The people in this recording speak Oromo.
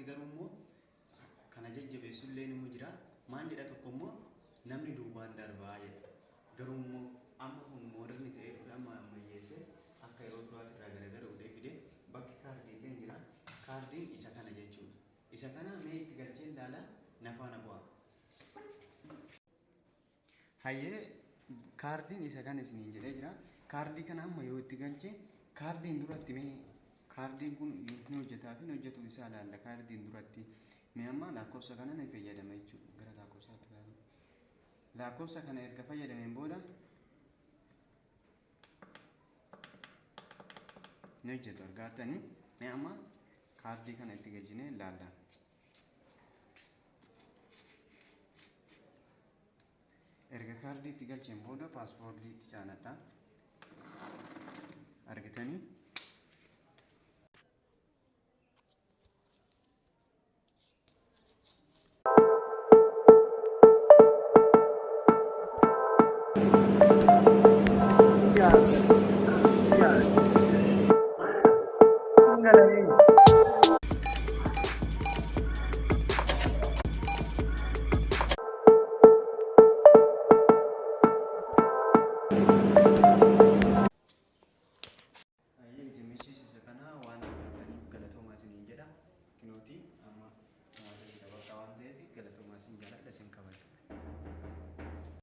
Kanarratti garuu immoo kana jajjabeessu illee ni jira. Maal jedha tokko immoo namni duubaan darbaa jedha. Garuu immoo amma kun modern ta'ee dhufe amma ammayyeessee akka yeroo duraatti irraa garagara godhee fide bakki kaardii illee jira. Kaardiin isa kana jechuudha. Isa kana mee itti galchee ilaala na faana bu'aa. Hayyee kaardiin isa kana isiniin jedhee jira. Kaardii kana amma yoo itti galche kaardiin duratti mee kaardiin kun ni hojjetaa fi hin hojjetu isaa ilaalla kaardiin duratti. Mee amma lakkoofsa kana ni fayyadama jechuudha. Gara lakkoofsaatti ilaalu. Lakkoofsa kana erga fayyadameen booda ni hojjetu argaa jirtanii. Mee amma kaardii kana itti galchinee ilaalla. Erga kaardii itti galcheen booda paaspoortii itti caanadha. Argitanii?